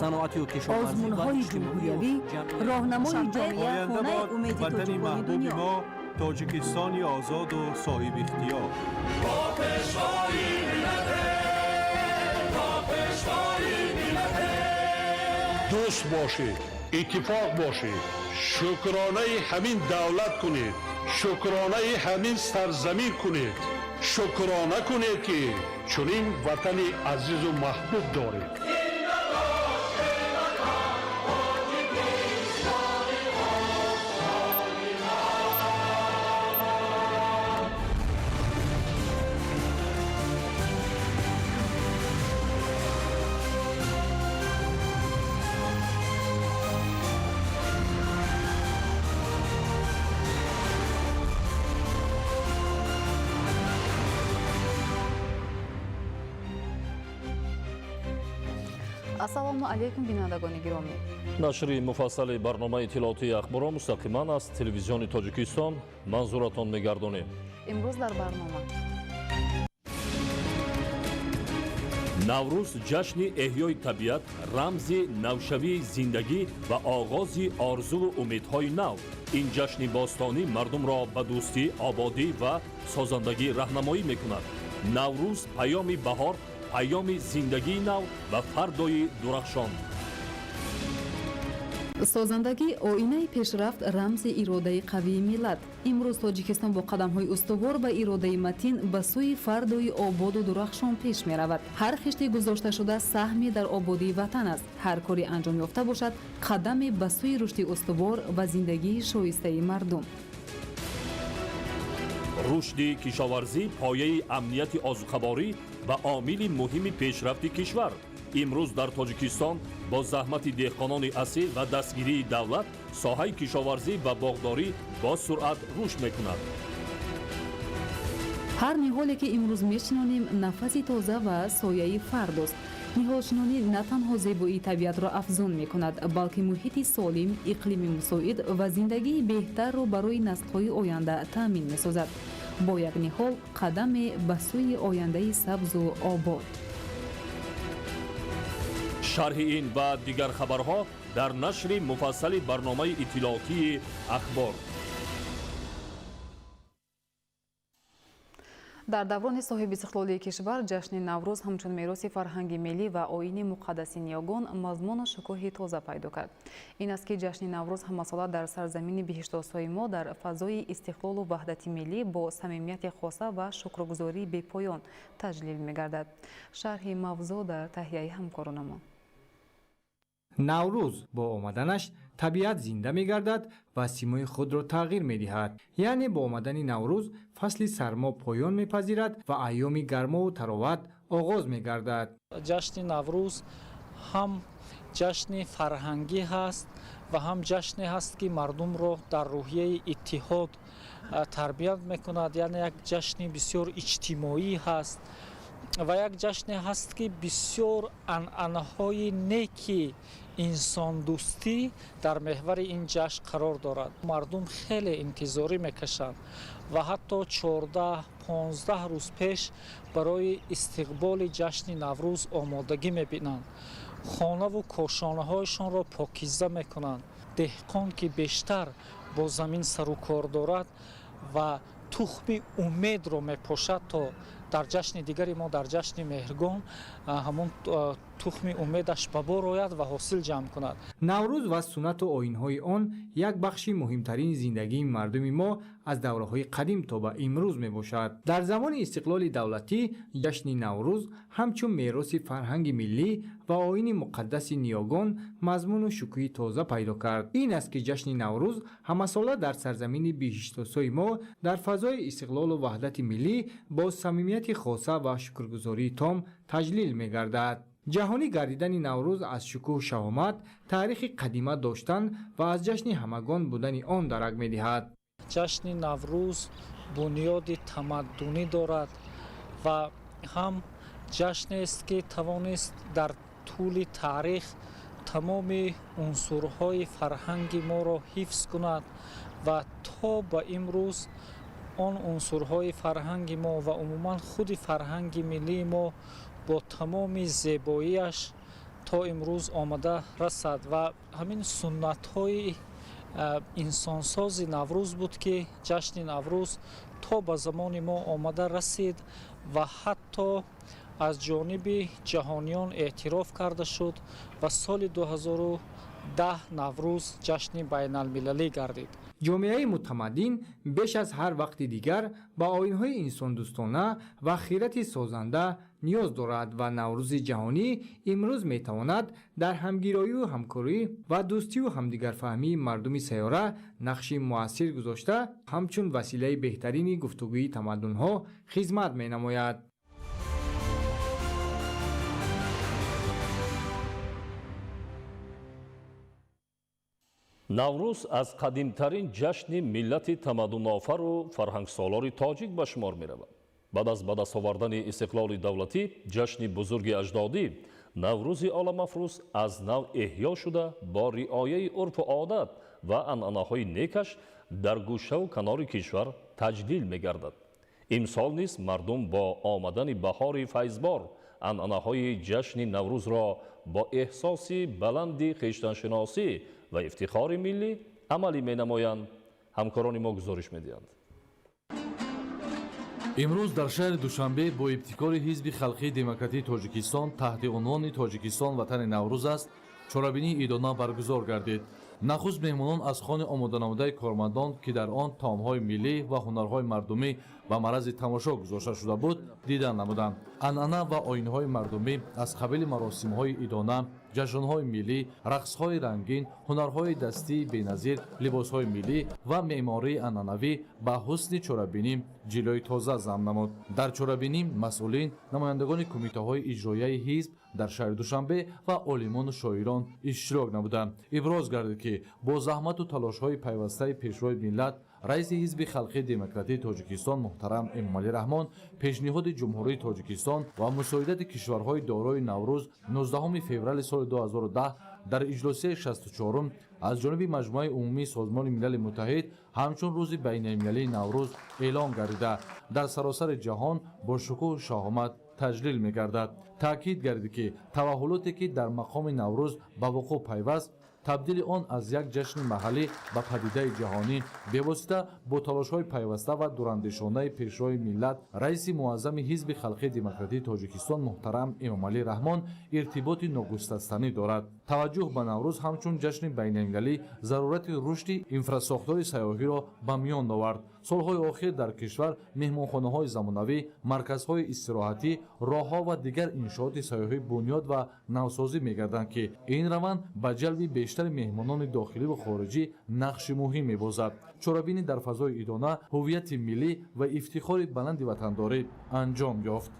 Саноатию кишоварзӣ ва Озмунҳои иҷтимоию ҷумҳуриявӣ, ҷамъиятӣ. роҳнамои ҷомеа, Оянда хонаи бод умеди ватани тоҷикони маҳбуби дунё. мо, Тоҷикистони озоду соҳибихтиёр. Дӯст бошед, иттифоқ бошед, шукронаи ҳамин давлат кунед, шукронаи ҳамин сарзамин кунед, шукрона кунед, ки чунин ватани азизу маҳбуб доред. Ассалому алайкум, бинандагони гиромӣ. Нашри муфассали барномаи иттилоотии Ахборро мустақиман аз Телевизиони Тоҷикистон манзуратон мегардонем. Имрӯз дар барнома: Наврӯз — ҷашни эҳёи табиат, рамзи навшавии зиндагӣ ва оғози орзуву умедҳои нав. Ин ҷашни бостонӣ мардумро ба дӯстӣ, ободӣ ва созандагӣ раҳнамоӣ мекунад. Наврӯз — паёми баҳор, паёми зиндагии нав ва фардои дурахшон. Созандагӣ — оинаи пешрафт, рамзи иродаи қавии миллат. Имрӯз Тоҷикистон бо қадамҳои устувор ва иродаи матин ба сӯи фардои ободу дурахшон пеш меравад. Ҳар хишти гузошташуда саҳме дар ободии ватан аст, ҳар кори анҷом ёфта бошад, қадаме ба сӯи рушди устувор ва зиндагии шоистаи мардум. Рушди кишоварзӣ — пояи амнияти озуқаворӣ ва омили муҳими пешрафти кишвар. Имрӯз дар Тоҷикистон бо заҳмати деҳқонони асил ва дастгирии давлат соҳаи кишоварзӣ ва боғдорӣ бо суръат рушд мекунад. Ҳар ниҳоле ки имрӯз мешинонем, нафаси тоза ва сояи фардост. Ниҳолшинонӣ на танҳо зебоии табиатро афзун мекунад, балки муҳити солим, иқлими мусоид ва зиндагии беҳтарро барои наслҳои оянда таъмин месозад. Бо як ниҳол қадаме ба сӯи ояндаи сабзу обод. Шарҳи ин ва дигар хабарҳо дар нашри муфассали барномаи иттилоотии Ахбор. Дар даврони соҳибистиқлолии кишвар ҷашни Наврӯз ҳамчун мероси фарҳанги миллӣ ва оини муқаддаси ниёгон мазмуну шукӯҳи тоза пайдо кард. Ин аст, ки ҷашни Наврӯз ҳамасола дар сарзамини биҳиштосои мо, дар фазои истиқлолу ваҳдати миллӣ, бо самимияти хоса ва шукргузории бепоён таҷлил мегардад. Шарҳи мавзӯъ дар таҳияи ҳамкоронамон. Наврӯз бо омаданаш табиат зинда мегардад ва симои худро тағйир медиҳад. Яъне бо омадани Наврӯз фасли сармо поён мепазирад ва айёми гармову тароват оғоз мегардад. Ҷашни Наврӯз ҳам ҷашни фарҳангӣ ҳаст ва ҳам ҷашне ҳаст, ки мардумро дар рӯҳияи иттиҳод тарбият мекунад. Яъне як ҷашни бисёр иҷтимоӣ ҳаст ва як ҷашне ҳаст, ки бисёр анъанаҳои неки инсондӯстӣ дар меҳвари ин ҷашн қарор дорад. Мардум хеле интизорӣ мекашанд ва ҳатто 14-15 рӯз пеш барои истиқболи ҷашни Наврӯз омодагӣ мебинанд, хонаву кошонаҳояшонро покиза мекунанд. Деҳқон, ки бештар бо замин сару кор дорад ва тухми умедро мепошад, то дар ҷашни дигари мо, дар ҷашни Меҳргон, ҳамон тухми умедаш ба бор ояд ва ҳосил ҷамъ кунад. Наврӯз ва суннату оинҳои он як бахши муҳимтарини зиндагии мардуми мо аз давраҳои қадим то ба имрӯз мебошад. Дар замони истиқлоли давлатӣ ҷашни Наврӯз ҳамчун мероси фарҳанги миллӣ ва оини муқаддаси ниёгон мазмуну шукӯҳи тоза пайдо кард. Ин аст, ки ҷашни Наврӯз ҳамасола дар сарзамини биҳиштосои мо, дар фазои истиқлолу ваҳдати миллӣ, бо самимияти хоса ва шукргузории том таҷлил мегардад. Ҷаҳонӣ гардидани Наврӯз аз шукӯҳу шаҳомат, таърихи қадима доштан ва аз ҷашни ҳамагон будани он дарак медиҳад. Ҷашни Наврӯз бунёди тамаддунӣ дорад ва ҳам ҷашнест, ки тавонист дар тӯли таърих тамоми унсурҳои фарҳанги моро ҳифз кунад ва то ба имрӯз он унсурҳои фарҳанги мо ва умуман худи фарҳанги миллии мо бо тамоми зебоиаш То имрӯз омада расад ва ҳамин суннатҳои инсонсози Наврӯз буд, ки ҷашни Наврӯз то ба замони мо омада расид ва ҳатто аз ҷониби ҷаҳониён эътироф карда шуд ва соли 2010 Наврӯз ҷашни байналмилалӣ гардид. Ҷомеаи мутамаддин беш аз ҳар вақти дигар ба оинҳои инсондӯстона ва хирати созанда ниёз дорад ва Наврӯзи ҷаҳонӣ имрӯз метавонад дар ҳамгироию ҳамкорӣ ва дӯстию ҳамдигарфаҳмии мардуми сайёра нақши муассир гузошта, ҳамчун василаи беҳтарини гуфтугӯи тамаддунҳо хизмат менамояд. Наврӯз аз қадимтарин ҷашни миллати тамаддунофару фарҳангсолори тоҷик ба шумор меравад. Баъд аз ба даст овардани истиқлоли давлатӣ, ҷашни бузурги аҷдодӣ Наврӯзи оламафрӯз аз нав эҳё шуда, бо риояи урфу одат ва анъанаҳои некаш дар гӯшаву канори кишвар таҷлил мегардад. Имсол низ мардум бо омадани баҳори файзбор анъанаҳои ҷашни Наврӯзро бо эҳсоси баланди хештаншиносӣ ва ифтихори миллӣ амалӣ менамоянд. Ҳамкорони мо гузориш медиҳанд. Имрӯз дар шаҳри Душанбе бо ибтикори Ҳизби халқии демократии Тоҷикистон таҳти унвони «Тоҷикистон ватани Наврӯз аст» чорабинии идона баргузор гардид. Нахуст меҳмонон аз хони омоданамудаи кормандон, ки дар он таомҳои миллӣ ва ҳунарҳои мардумӣ ба маррази тамошо гузошта шуда буд, дидан намуданд. Анъана ва оинҳои мардумӣ аз қабили маросимҳои идона, ҷашнҳои миллӣ, рақсҳои рангин, ҳунарҳои дастии беназир, либосҳои миллӣ ва меъмории анъанавӣ ба ҳусни чорабинӣ ҷилои тоза зам намуд. Дар чорабинӣ масъулин, намояндагони кумитаҳои иҷроияи ҳизб дар шаҳри Душанбе ва олимону шоирон иштирок намуданд. Иброз гардид, ки бо заҳмату талошҳои пайвастаи Пешвои миллат, раиси Ҳизби халқии демократии Тоҷикистон муҳтарам Эмомалӣ Раҳмон, пешниҳоди Ҷумҳурии Тоҷикистон ва мусоидати кишварҳои дорои Наврӯз 19 феврали соли 2010 дар иҷлосияи 64 аз ҷониби Маҷмӯаи умумии Созмони Милали Муттаҳид ҳамчун Рӯзи байналмилалии Наврӯз эълон гардида, дар саросари ҷаҳон бо шукӯҳу шаҳомат таҷлил мегардад. Таъкид гардид, ки таваҳҳулоте, ки дар мақоми Наврӯз ба вуқӯъ пайваст, табдили он аз як ҷашни маҳаллӣ ба падидаи ҷаҳонӣ бевосита бо талошҳои пайваста ва дурандешонаи Пешвои миллат, раиси муаззами Ҳизби халқии демократии Тоҷикистон муҳтарам Эмомалӣ Раҳмон иртиботи ногусастанӣ дорад. Таваҷҷӯҳ ба Наврӯз ҳамчун ҷашни байналмилалӣ зарурати рушди инфрасохтори сайёҳиро ба миён овард. Солҳои охир дар кишвар меҳмонхонаҳои замонавӣ, марказҳои истироҳатӣ, роҳҳо ва дигар иншооти сайёҳӣ бунёд ва навсозӣ мегарданд, ки ин раванд ба ҷалби бештари меҳмонони дохилӣ ва хориҷӣ нақши муҳим мебозад. Чорабинӣ дар фазои идона, ҳуввияти миллӣ ва ифтихори баланди ватандорӣ анҷом ёфт.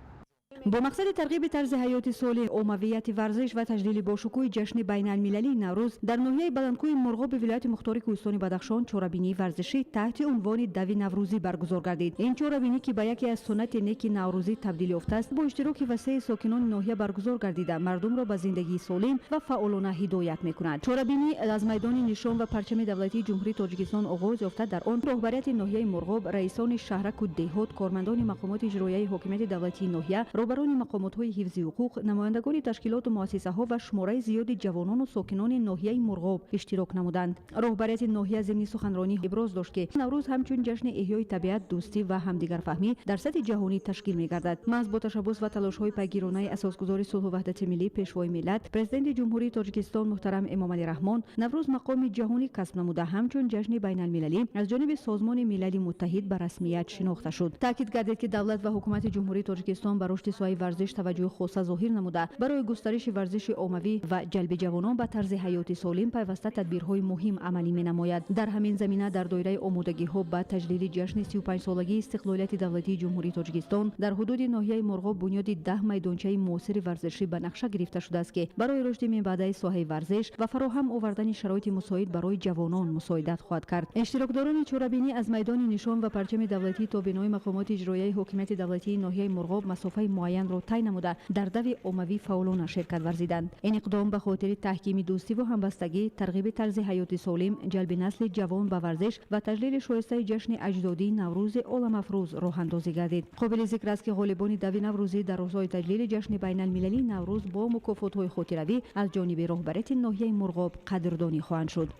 Бо мақсади тарғиби тарзи ҳаёти солим, оммавияти варзиш ва таҷлили бошукӯҳи ҷашни байналмилалии Наврӯз дар ноҳияи Баландкӯҳи Мурғоби вилояти мухтори Кӯҳистони Бадахшон чорабинии варзишӣ таҳти унвони «Дави наврӯзӣ» баргузор гардид. Ин чорабинӣ, ки ба яке аз суннати неки наврӯзӣ табдил ёфтааст, бо иштироки васеи сокинони ноҳия баргузор гардида, мардумро ба зиндагии солим ва фаъолона ҳидоят мекунад. Чорабинӣ аз майдони нишон ва парчами давлатии Ҷумҳурии Тоҷикистон оғоз ёфта, дар он роҳбарияти ноҳияи Мурғоб, раисони шаҳраку деҳот, кормандони мақомоти иҷроияи ҳокимияти давлатии ноҳия, роҳбарони мақомотҳои ҳифзи ҳуқуқ, намояндагони ташкилоту муассисаҳо ва шумораи зиёди ҷавонону сокинони ноҳияи Мурғоб иштирок намуданд. Роҳбарияти ноҳия зимни суханронӣ иброз дошт, ки Наврӯз ҳамчун ҷашни эҳёи табиат, дӯстӣ ва ҳамдигарфаҳмӣ дар сатҳи ҷаҳонӣ ташкил мегардад. Маҳз бо ташаббус ва талошҳои пайгиронаи асосгузори сулҳу ваҳдати миллӣ, Пешвои миллат, Президенти Ҷумҳурии Тоҷикистон муҳтарам Эмомалӣ Раҳмон Наврӯз мақоми ҷаҳонӣ касб намуда, ҳамчун ҷашни байналмилалӣ аз ҷониби Созмони Милали Муттаҳид ба расмият шинохта шуд. Таъкид гардид, ки давлат ва ҳукумати Ҷумҳурии Тоҷикистон ба рушди соҳаи варзиш таваҷҷӯҳи хоса зоҳир намуда, барои густариши варзиши оммавӣ ва ҷалби ҷавонон ба тарзи ҳаёти солим пайваста тадбирҳои муҳим амалӣ менамояд. Дар ҳамин замина, дар доираи омодагиҳо ба таҷлили ҷашни 35-солагии истиқлолияти давлатии Ҷумҳурии Тоҷикистон дар ҳудуди ноҳияи Мурғоб бунёди 10 майдончаи муосири варзишӣ ба нақша гирифта шудааст, ки барои рушди минбаъдаи соҳаи варзиш ва фароҳам овардани шароити мусоид барои ҷавонон мусоидат хоҳад кард. Иштирокдорони чорабинӣ аз майдони нишон ва парчами давлатӣ то бинои мақомоти иҷроияи ҳокимияти давлатии ноҳияи Мурғоб масофаи муайянро тай намуда, дар дави оммавӣ фаъолона ширкат варзиданд. Ин иқдом ба хотири таҳкими дӯстиву ҳамбастагӣ, тарғиби тарзи ҳаёти солим, ҷалби насли ҷавон ба варзиш ва таҷлили шоистаи ҷашни аҷдодии Наврӯзи оламафрӯз роҳандозӣ гардид. Қобили зикр аст, ки ғолибони дави наврӯзӣ дар рӯзҳои таҷлили ҷашни байналмилалии Наврӯз бо мукофотҳои хотиравӣ аз ҷониби роҳбарияти ноҳияи Мурғоб қадрдонӣ хоҳанд шуд.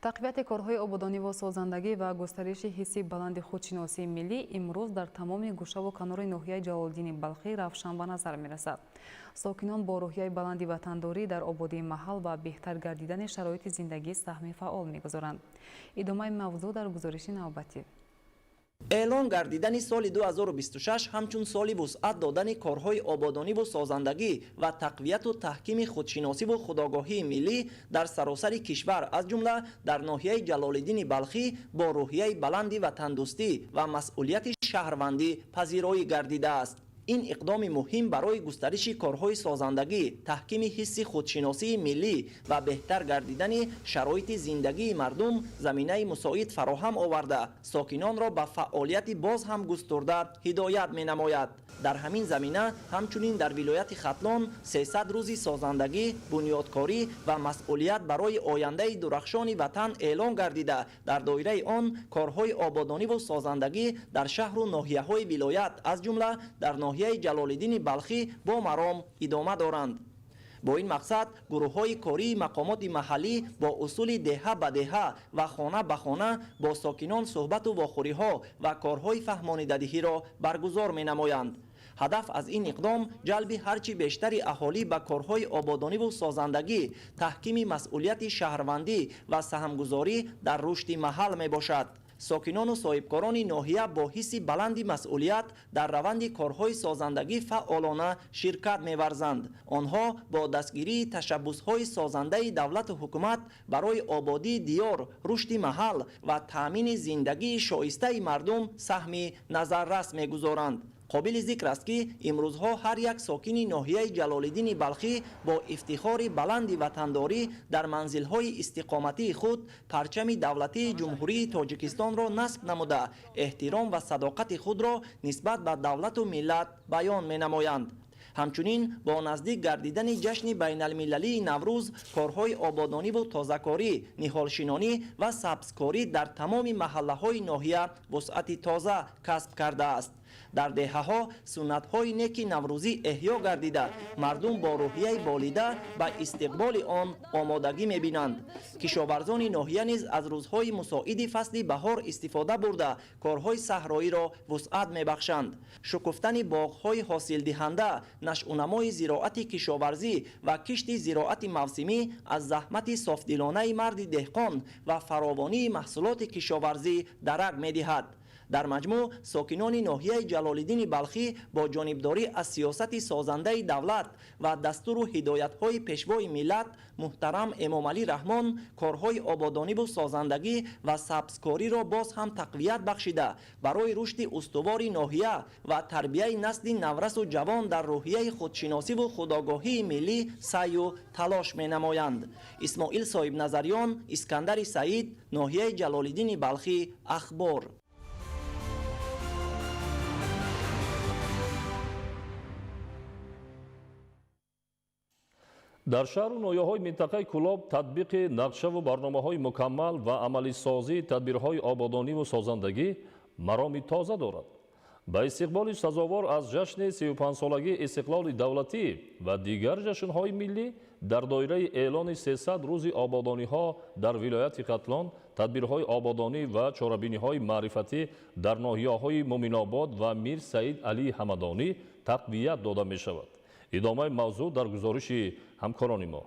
Тақвияти корҳои ободониву созандагӣ ва густариши ҳисси баланди худшиносии миллӣ имрӯз дар тамоми гӯшаву канори ноҳияи Ҷалолиддини Балхӣ равшан ба назар мерасад. Сокинон бо рӯҳияи баланди ватандорӣ дар ободии маҳал ва беҳтар гардидани шароити зиндагӣ саҳми фаъол мегузоранд. Идомаи мавзӯъ дар гузориши навбатӣ. Эълон гардидани соли 2026 ҳамчун соли вусъат додани корҳои ободониву созандагӣ ва тақвияту таҳкими худшиносиву худогоҳии миллӣ дар саросари кишвар, аз ҷумла дар ноҳияи Ҷалолиддини Балхӣ бо рӯҳияи баланди ватандӯстӣ ва масъулияти шаҳрвандӣ пазироӣ гардидааст. Ин иқдоми муҳим барои густариши корҳои созандагӣ, таҳкими ҳисси худшиносии миллӣ ва беҳтар гардидани шароити зиндагии мардум заминаи мусоид фароҳам оварда, сокинонро ба фаъолияти боз ҳам густурда ҳидоят менамояд. Дар ҳамин замина ҳамчунин дар вилояти Хатлон 300 рӯзи созандагӣ, бунёдкорӣ ва масъулият барои ояндаи дурахшони ватан эълон гардида, дар доираи он корҳои ободониву созандагӣ дар шаҳру ноҳияҳои вилоят, аз ҷумла дар ноҳияи Ҷалолиддини Балхӣ бо маром идома доранд. Бо ин мақсад гурӯҳҳои кории мақомоти маҳаллӣ бо усули деҳа ба деҳа ва хона ба хона бо сокинон суҳбату вохӯриҳо ва корҳои фаҳмонидадиҳиро баргузор менамоянд. Ҳадаф аз ин иқдом ҷалби ҳарчи бештари аҳолӣ ба корҳои ободониву созандагӣ, таҳкими масъулияти шаҳрвандӣ ва саҳмгузорӣ дар рушди маҳал мебошад. Сокинону соҳибкорони ноҳия бо ҳисси баланди масъулият дар раванди корҳои созандагӣ фаъолона ширкат меварзанд. Онҳо бо дастгирии ташаббусҳои созандаи давлату ҳукумат барои ободии диёр, рушди маҳал ва таъмини зиндагии шоистаи мардум саҳми назаррас мегузоранд. Қобили зикр аст, ки имрӯзҳо ҳар як сокини ноҳияи Ҷалолиддини Балхӣ бо ифтихори баланди ватандорӣ дар манзилҳои истиқоматии худ парчами давлатии Ҷумҳурии Тоҷикистонро насб намуда, эҳтиром ва садоқати худро нисбат ба давлату миллат баён менамоянд. Ҳамчунин бо наздик гардидани ҷашни байналмилалии Наврӯз корҳои ободониву тозакорӣ, ниҳолшинонӣ ва сабзкорӣ дар тамоми маҳаллаҳои ноҳия вусъати тоза касб кардааст. Дар деҳаҳо суннатҳои неки наврӯзӣ эҳё гардида, мардум бо рӯҳияи болида ба истиқболи он омодагӣ мебинанд. Кишоварзони ноҳия низ аз рӯзҳои мусоиди фасли баҳор истифода бурда, корҳои саҳроиро вусъат мебахшанд. Шукуфтани боғҳои ҳосилдиҳанда, нашъунамои зироати кишоварзӣ ва кишти зироати мавсимӣ аз заҳмати софдилонаи марди деҳқон ва фаровонии маҳсулоти кишоварзӣ дарак медиҳад. Дар маҷмӯъ сокинони ноҳияи Ҷалолиддини Балхӣ бо ҷонибдорӣ аз сиёсати созандаи давлат ва дастуру ҳидоятҳои пешвои миллат муҳтарам Эмомалӣ Раҳмон корҳои ободониву созандагӣ ва сабзкориро боз ҳам тақвият бахшида, барои рушди устувори ноҳия ва тарбияи насли наврасу ҷавон дар рӯҳияи худшиносиву худогоҳии миллӣ саъю талош менамоянд. Исмоил Соҳибназарён, Искандари Саид, ноҳияи Ҷалолиддини Балхӣ, Ахбор. Дар шаҳру ноҳияҳои минтақаи Кӯлоб татбиқи нақшаву барномаҳои мукаммал ва амалисозии тадбирҳои ободониву созандагӣ мароми тоза дорад. Ба истиқболи сазовор аз ҷашни 35-солагии истиқлоли давлатӣ ва дигар ҷашнҳои миллӣ дар доираи эълони 300 рӯзи ободониҳо дар вилояти Хатлон тадбирҳои ободонӣ ва чорабиниҳои маърифатӣ дар ноҳияҳои Муминобод ва Мир Саид Алӣ Ҳамадонӣ тақвият дода мешавад. Идомаи мавзӯъ дар гузориши ҳамкорони мо.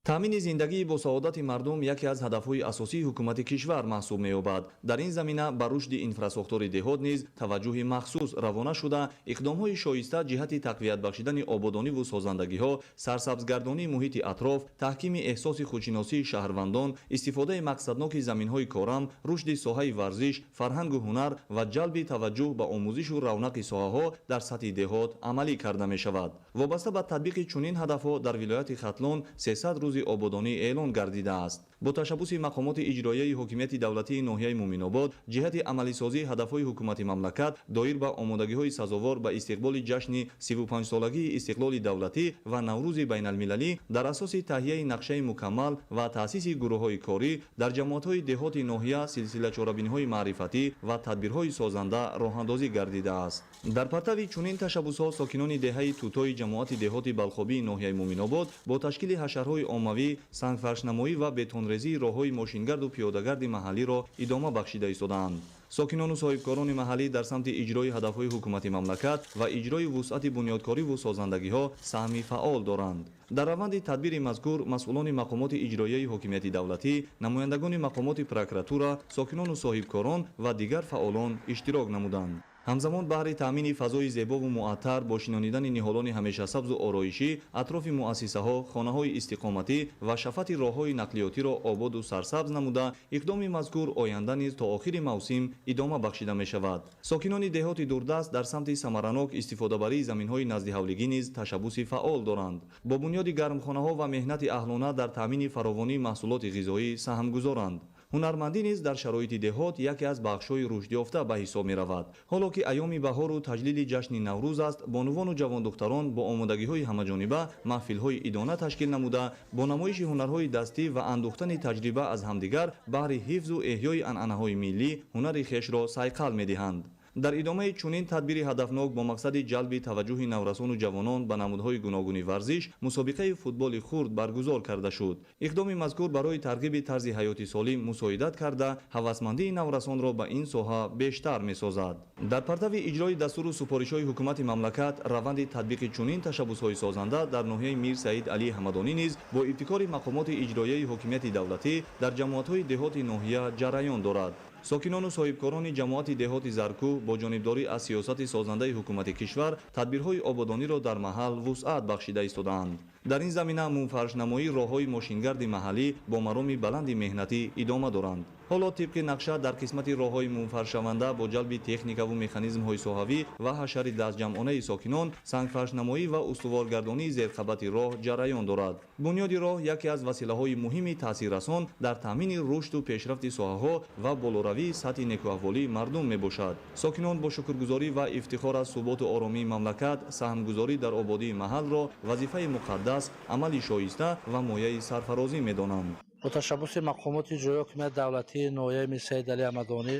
Таъмини зиндагии босаодати мардум яке аз ҳадафҳои асосии ҳукумати кишвар маҳсуб меёбад. Дар ин замина ба рушди инфрасохтори деҳот низ таваҷҷӯҳи махсус равона шуда, иқдомҳои шоиста ҷиҳати тақвият бахшидани ободониву созандагиҳо, сарсабзгардонии муҳити атроф, таҳкими эҳсоси худшиносии шаҳрвандон, истифодаи мақсадноки заминҳои корам, рушди соҳаи варзиш, фарҳангу ҳунар ва ҷалби таваҷҷӯҳ ба омӯзишу равнақи соҳаҳо дар сатҳи деҳот амалӣ карда мешавад. Вобаста ба татбиқи чунин ҳадафҳо дар вилояти Хатлон 300 рӯзи Наврӯзи ободонӣ эълон гардидааст. Бо ташаббуси мақомоти иҷроияи ҳокимияти давлатии ноҳияи Муъминобод ҷиҳати амалисозии ҳадафҳои ҳукумати мамлакат доир ба омодагиҳои сазовор ба истиқболи ҷашни 35-солагии истиқлоли давлатӣ ва Наврӯзи байналмилалӣ дар асоси таҳияи нақшаи мукаммал ва таъсиси гурӯҳҳои корӣ дар ҷамоатҳои деҳоти ноҳия силсила чорабиниҳои маърифатӣ ва тадбирҳои созанда роҳандозӣ гардидааст. Дар партави чунин ташаббусҳо сокинони деҳаи Тӯтои ҷамоати деҳоти Балхобии ноҳияи Муъминобод бо ташкили ҳашарҳои оммавӣ, сангфаршнамоӣ ва бетонрезии роҳҳои мошингарду пиёдагарди маҳаллиро идома бахшида истодаанд. Сокинону соҳибкорони маҳаллӣ дар самти иҷрои ҳадафҳои ҳукумати мамлакат ва иҷрои вусъати бунёдкориву созандагиҳо саҳми фаъол доранд. Дар раванди тадбири мазкур масъулони мақомоти иҷроияи ҳокимияти давлатӣ, намояндагони мақомоти прокуратура, сокинону соҳибкорон ва дигар фаъолон иштирок намуданд. Ҳамзамон баҳри таъмини фазои зебову муаттар бо шинонидани ниҳолони ҳамешасабзу ороишӣ атрофи муассисаҳо, хонаҳои истиқоматӣ ва шафати роҳҳои нақлиётиро ободу сарсабз намуда, иқдоми мазкур оянда низ то охири мавсим идома бахшида мешавад. Сокинони деҳоти дурдаст дар самти самаранок истифодабарии заминҳои наздиҳавлигӣ низ ташаббуси фаъол доранд. Бо бунёди гармхонаҳо ва меҳнати аҳлона дар таъмини фаровонии маҳсулоти ғизоӣ саҳмгузоранд. Ҳунармандӣ низ дар шароити деҳот яке аз бахшҳои рушдёфта ба ҳисоб меравад. Ҳоло ки айёми баҳору таҷлили ҷашни Наврӯз аст, бонувону ҷавондухтарон бо омодагиҳои ҳамаҷониба маҳфилҳои идона ташкил намуда, бо намоиши ҳунарҳои дастӣ ва андӯхтани таҷриба аз ҳамдигар баҳри ҳифзу эҳёи анъанаҳои миллӣ ҳунари хешро сайқал медиҳанд. Дар идомаи чунин тадбири ҳадафнок бо мақсади ҷалби таваҷҷӯҳи наврасону ҷавонон ба намудҳои гуногуни варзиш мусобиқаи футболи хурд баргузор карда шуд. Иқдоми мазкур барои тарғиби тарзи ҳаёти солим мусоидат карда, ҳавасмандии наврасонро ба ин соҳа бештар месозад. Дар партави иҷрои дастуру супоришҳои ҳукумати мамлакат раванди татбиқи чунин ташаббусҳои созанда дар ноҳияи Мир Саид Алии Ҳамадонӣ низ бо ибтикори мақомоти иҷроияи ҳокимияти давлатӣ дар ҷамоатҳои деҳоти ноҳия ҷараён дорад. Сокинону соҳибкорони ҷамоати деҳоти Заркӯ бо ҷонибдорӣ аз сиёсати созандаи ҳукумати кишвар тадбирҳои ободониро дар маҳал вусъат бахшида истодаанд. Дар ин замина мумфаршнамоии роҳҳои мошингарди маҳаллӣ бо мароми баланди меҳнатӣ идома доранд. Ҳоло тибқи нақша дар қисмати роҳҳои мумфаршаванда бо ҷалби техникаву механизмҳои соҳавӣ ва ҳашари дастҷамъонаи сокинон сангфаршнамоӣ ва устуворгардонии зерқабати роҳ ҷараён дорад. Бунёди роҳ яке аз василаҳои муҳими таъсиррасон дар таъмини рушду пешрафти соҳаҳо ва болоравии сатҳи некӯаҳволии мардум мебошад. Сокинон бо шукргузорӣ ва ифтихор аз суботу оромии мамлакат саҳмгузорӣ дар ободии маҳалро вазифаи муқаддас, амали шоиста ва мояи сарфарозӣ медонанд. Бо ташаббуси мақомоти иҷроияи ҳокимияти давлатии ноҳияи Мир Саид Алии Ҳамадонӣ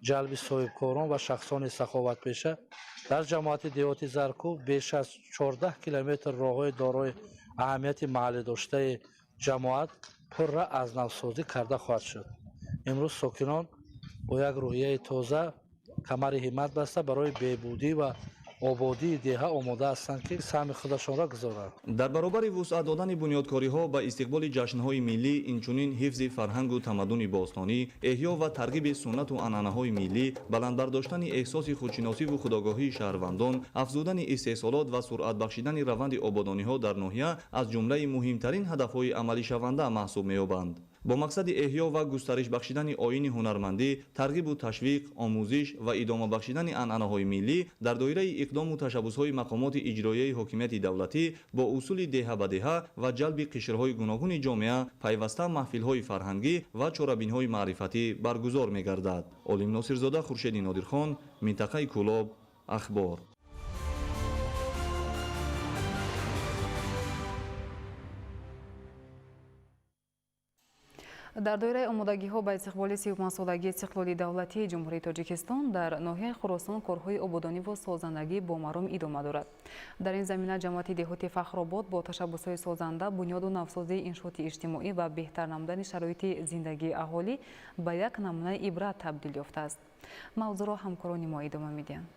ҷалби соҳибкорон ва шахсони саховатпеша дар ҷамоати деҳоти Заркӯ беш аз 14 километр роҳҳои дорои аҳамияти маҳаллӣ доштаи ҷамоат пурра аз навсозӣ карда хоҳад шуд. Имрӯз сокинон бо як рӯҳияи тоза камари ҳиммат баста барои беҳбудӣ ва ободии деҳа омода ҳастанд, ки саҳми худашонро гузоранд. Дар баробари вусъат додани бунёдкориҳо ба истиқболи ҷашнҳои миллӣ, инчунин ҳифзи фарҳангу тамаддуни бостонӣ, эҳё ва тарғиби суннату анъанаҳои миллӣ, баланд бардоштани эҳсоси худшиносиву худогоҳии шаҳрвандон, афзудани истеҳсолот ва суръат бахшидани раванди ободониҳо дар ноҳия аз ҷумлаи муҳимтарин ҳадафҳои амалишаванда маҳсуб меёбанд. Бо мақсади эҳё ва густариш бахшидани оини ҳунармандӣ, тарғибу ташвиқ, омӯзиш ва идома бахшидани анъанаҳои миллӣ дар доираи иқдому ташаббусҳои мақомоти иҷроияи ҳокимияти давлатӣ бо усули деҳа ба деҳа ва ҷалби қишрҳои гуногуни ҷомеа пайваста маҳфилҳои фарҳангӣ ва чорабиниҳои маърифатӣ баргузор мегардад. Олим Носирзода, Хуршеди Нодирхон, минтақаи Кӯлоб, Ахбор. Дар доираи омодагиҳо ба истиқболи 35-солагии истиқлоли давлатии Ҷумҳурии Тоҷикистон дар ноҳияи Хуросон корҳои ободониву созандагӣ бо маром идома дорад. Дар ин замина ҷамоати деҳоти Фахробод бо ташаббусҳои созанда бунёду навсозии иншооти иҷтимоӣ ва беҳтар намудани шароити зиндагии аҳолӣ ба як намунаи ибрат табдил ёфтааст. Мавзӯъро ҳамкорони мо идома медиҳанд.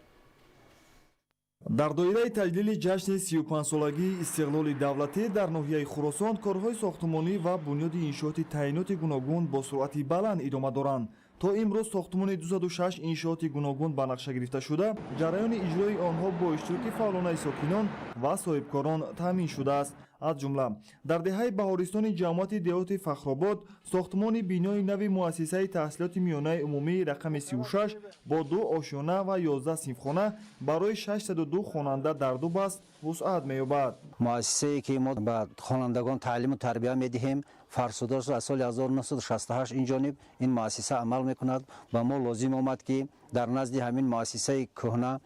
Дар доираи таҷлили ҷашни 35-солагии истиқлоли давлатӣ дар ноҳияи Хуросон корҳои сохтмонӣ ва бунёди иншооти таъиноти гуногун бо суръати баланд идома доранд. То имрӯз сохтмони 206 иншооти гуногун ба нақша гирифта шуда, ҷараёни иҷрои онҳо бо иштироки фаъолонаи сокинон ва соҳибкорон таъмин шудааст. Аз ҷумла дар деҳаи Баҳористони ҷамоати деҳоти Фахробод сохтмони бинои нави муассисаи таҳсилоти миёнаи умумии рақами 36 бо ду ошёна ва 11 синфхона барои 602 хонанда дар ду баст вусъат меёбад. Муассисае ки мо ба хонандагон таълиму тарбия медиҳем, фарсуда аз соли 1968 инҷониб ин муассиса амал мекунад. Ба мо лозим омад, ки дар назди ҳамин муассисаи кӯҳна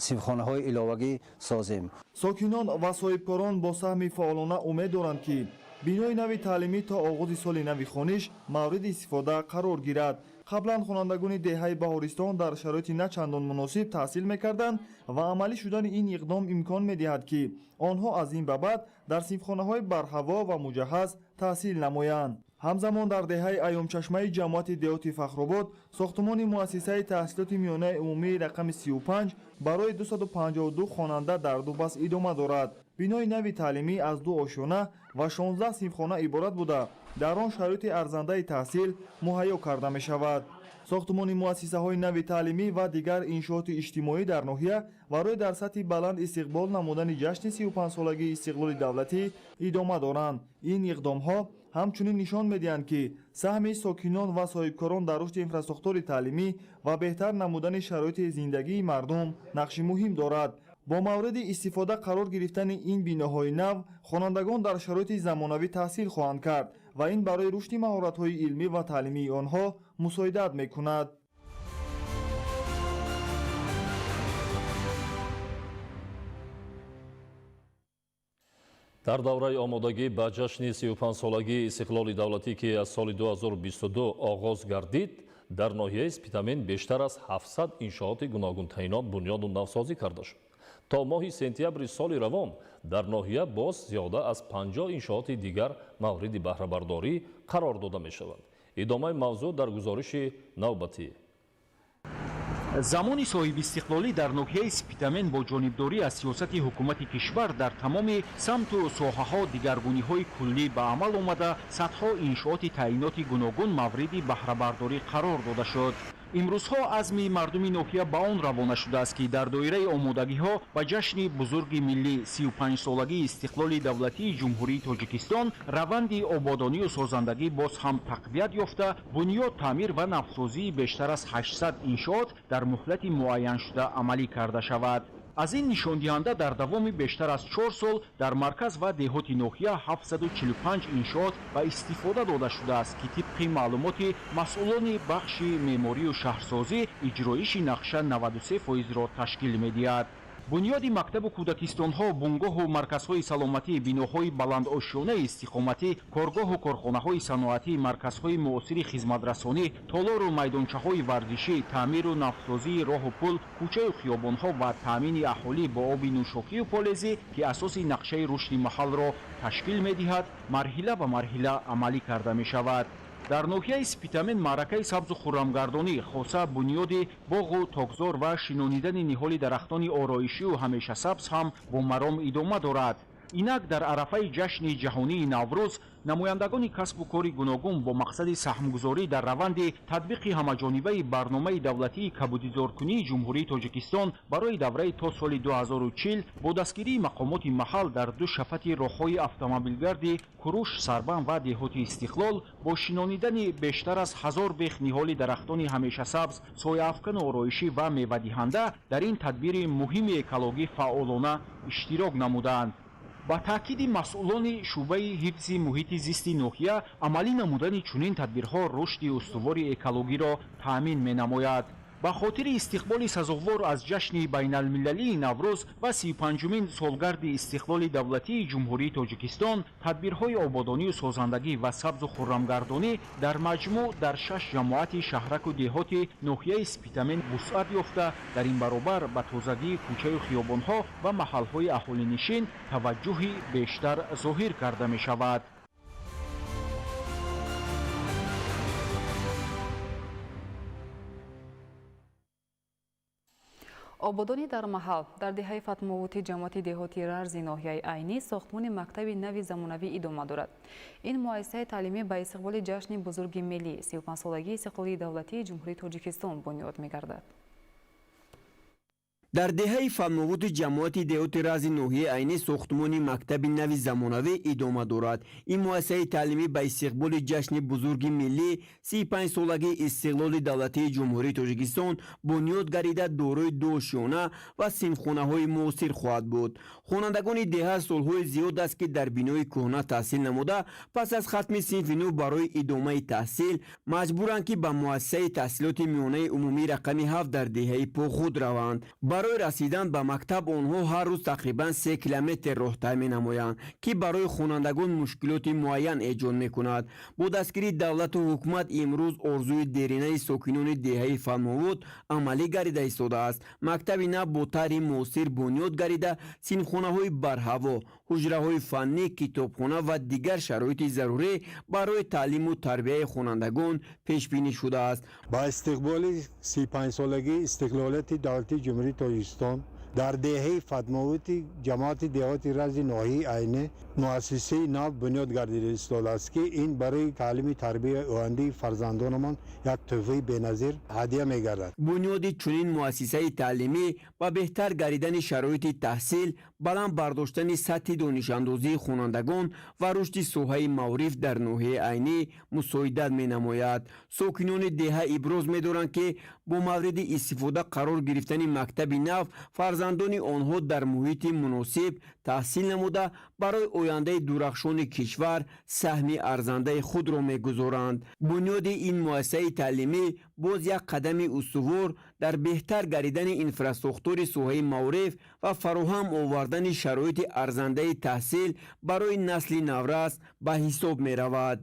синфхонаҳои иловагӣ созем. Сокинон ва соҳибкорон бо саҳми фаъолона умед доранд, ки бинои нави таълимӣ то оғози соли нави хониш мавриди истифода қарор гирад. Қаблан хонандагони деҳаи Баҳористон дар шароити на чандон муносиб таҳсил мекарданд ва амалӣ шудани ин иқдом имкон медиҳад, ки онҳо аз ин ба баъд дар синфхонаҳои барҳаво ва муҷаҳҳаз таҳсил намоянд. Ҳамзамон дар деҳаи Айёмчашмаи ҷамоати деҳоти Фахробод сохтмони муассисаи таҳсилоти миёнаи умумии рақами 35 барои 252 хонанда дар ду баст идома дорад. Бинои нави таълимӣ аз ду ошёна ва 16 синфхона иборат буда, дар он шароити арзандаи таҳсил муҳайё карда мешавад. Сохтмони муассисаҳои нави таълимӣ ва дигар иншооти иҷтимоӣ дар ноҳия барои дар сатҳи баланд истиқбол намудани ҷашни 35-солагии истиқлоли давлатӣ идома доранд. Ин иқдомҳо ҳамчунин нишон медиҳанд, ки саҳми сокинон ва соҳибкорон дар рушди инфрасохтори таълимӣ ва беҳтар намудани шароити зиндагии мардум нақши муҳим дорад. Бо мавриди истифода қарор гирифтани ин биноҳои нав хонандагон дар шароити замонавӣ таҳсил хоҳанд кард ва ин барои рушди маҳоратҳои илмӣ ва таълимии онҳо мусоидат мекунад. Дар давраи омодагӣ ба ҷашни 35-солагии истиқлоли давлатӣ, ки аз соли 2022 оғоз гардид, дар ноҳияи Спитамен бештар аз 700 иншооти гуногунтаинот бунёду навсозӣ карда шуд. То моҳи сентябри соли равон дар ноҳия боз зиёда аз 50 иншооти дигар мавриди баҳрабардорӣ қарор дода мешаванд. Идомаи мавзӯъ дар гузориши навбатӣ. Замони соҳибистиқлолӣ дар ноҳияи Спитамен бо ҷонибдорӣ аз сиёсати ҳукумати кишвар дар тамоми самту соҳаҳо дигаргуниҳои куллӣ ба амал омада, садҳо иншооти таъиноти гуногун мавриди баҳрабардорӣ қарор дода шуд. Имрӯзҳо азми мардуми ноҳия ба он равона шудааст, ки дар доираи омодагиҳо ба ҷашни бузурги миллӣ 35-солагии истиқлоли давлатии Ҷумҳурии Тоҷикистон раванди ободонию созандагӣ боз ҳам тақвият ёфта, бунёд, таъмир ва навсозии бештар аз 800 иншоот дар муҳлати муайяншуда амалӣ карда шавад. Аз ин нишондиҳанда дар давоми бештар аз 4 сол дар марказ ва деҳоти ноҳия 745 иншоот ба истифода дода шудааст, ки тибқи маълумоти масъулони бахши меъморию шаҳрсозӣ иҷроиши нақша 93%-ро ташкил медиҳад. Бунёди мактабу кӯдакистонҳо, бунгоҳу марказҳои саломатӣ, биноҳои баландошёнаи истиқоматӣ, коргоҳу корхонаҳои саноатӣ, марказҳои муосири хизматрасонӣ, толору майдончаҳои варзишӣ, таъмиру навсозии роҳу пул, кӯчаю хиёбонҳо ва таъмини аҳолӣ бо оби нӯшокию полезӣ, ки асоси нақшаи рушди маҳалро ташкил медиҳад, марҳила ба марҳила амалӣ карда мешавад. Дар ноҳияи Спитамен маъракаи сабзу хуррамгардонӣ, хоса бунёди боғу токзор ва шинонидани ниҳоли дарахтони ороишию ҳамешасабз ҳам бо маром идома дорад. Инак дар арафаи ҷашни ҷаҳонии Наврӯз намояндагони касбу кори гуногун бо мақсади саҳмгузорӣ дар раванди татбиқи ҳамаҷонибаи барномаи давлатии кабудизоркунии Ҷумҳурии Тоҷикистон барои давраи то соли 2040 бо дастгирии мақомоти маҳал дар ду шафати роҳҳои автомобилгарди Куруш, Сарбан ва деҳоти Истиқлол бо шинонидани бештар аз 1000 бех ниҳоли дарахтони ҳамешасабз, сояафкану ороишӣ ва мевадиҳанда дар ин тадбири муҳими экологӣ фаъолона иштирок намуданд. Ба таъкиди масъулони шӯъбаи ҳифзи муҳити зисти ноҳия, амалӣ намудани чунин тадбирҳо рушди устувори экологиро таъмин менамояд. Ба хотири истиқболи сазовор аз ҷашни байналмилалии Наврӯз ва 35-умин солгарди истиқлоли давлатии Ҷумҳурии Тоҷикистон тадбирҳои ободонию созандагӣ ва сабзу хуррамгардонӣ дар маҷмӯъ дар 6 ҷамоати шаҳраку деҳоти ноҳияи Спитамен вусъат ёфта, дар ин баробар ба тозагии кӯчаю хиёбонҳо ва маҳалҳои аҳолинишин таваҷҷӯҳи бештар зоҳир карда мешавад. Ободонӣ дар маҳал. Дар деҳаи Фатмовути ҷамоати деҳоти Рарзи ноҳияи Айнӣ сохтмони мактаби нави замонавӣ идома дорад. Ин муассисаи таълимӣ ба истиқболи ҷашни бузурги миллӣ 35-солагии истиқлолии давлатии Ҷумҳурии Тоҷикистон бунёд мегардад. Дар деҳаи Фатмовути ҷамоати деҳоти Рази ноҳияи Айнӣ сохтмони мактаби нави замонавӣ идома дорад. Ин муассисаи таълимӣ ба истиқболи ҷашни бузурги миллӣ 35-солагии истиқлоли давлатии Ҷумҳурии Тоҷикистон бунёд гардида, дорои ду ошёна ва синфхонаҳои муосир хоҳад буд. Хонандагони деҳа солҳои зиёд аст, ки дар бинои кӯҳна таҳсил намуда, пас аз хатми синфи нӯ барои идомаи таҳсил маҷбуранд, ки ба муассисаи таҳсилоти миёнаи умумии рақами 7 дар деҳаи Похуд раванд. Барои расидан ба мактаб онҳо ҳар рӯз тақрибан 3 километр роҳ тай менамоянд, ки барои хонандагон мушкилоти муайян эҷод мекунад. Бо дастгирии давлату ҳукумат имрӯз орзуи деринаи сокинони деҳаи Фатмовуд амалӣ гардида истодааст. Мактаби нав бо тарҳи муосир бунёд гардида, синфхонаҳои барҳаво, ҳуҷраҳои фаннӣ, китобхона ва дигар шароити зарурӣ барои таълиму тарбияи хонандагон пешбинӣ шудааст. Ба истиқболи 35-солагии истиқлолияти давлатии Ҷумҳурии Тоҷикистон дар деҳаи Фатмовути ҷамоати деҳоти Рази ноҳияи Айнӣ муассисаи нав бунёд гардида истодааст, ки ин барои таълими тарбияи ояндаи фарзандонамон як тӯҳфаи беназир ҳадия мегардад. Бунёди чунин муассисаи таълимӣ ба беҳтар гардидани шароити таҳсил, баланд бардоштани сатҳи донишандозии хонандагон ва рушди соҳаи маориф дар ноҳияи Айнӣ мусоидат менамояд. Сокинони деҳа иброз медоранд, ки бо мавриди истифода қарор гирифтани мактаби нав фарзандони онҳо дар муҳити муносиб таҳсил намуда, барои ояндаи дурахшони кишвар саҳми арзандаи худро мегузоранд. Бунёди ин муассисаи таълимӣ боз як қадами устувор дар беҳтар гардидани инфрасохтори соҳаи маориф ва фароҳам овардани шароити арзандаи таҳсил барои насли наврас ба ҳисоб меравад.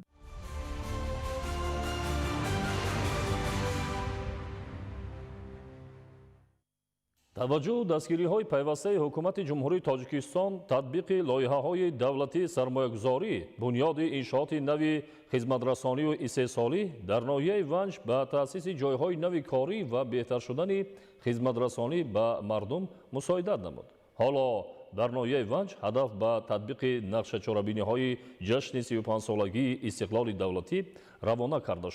Таваҷҷӯҳу дастгириҳои пайвастаи ҳукумати Ҷумҳурии Тоҷикистон, татбиқи лоиҳаҳои давлатии сармоягузорӣ, бунёди иншооти нави хизматрасонию истеҳсолӣ дар ноҳияи Ванҷ ба таъсиси ҷойҳои нави корӣ ва беҳтар шудани хизматрасонӣ ба мардум мусоидат намуд. Ҳоло дар ноҳияи Ванҷ ҳадаф ба татбиқи нақшачорабиниҳои ҷашни 35-солагии истиқлоли давлатӣ равона карда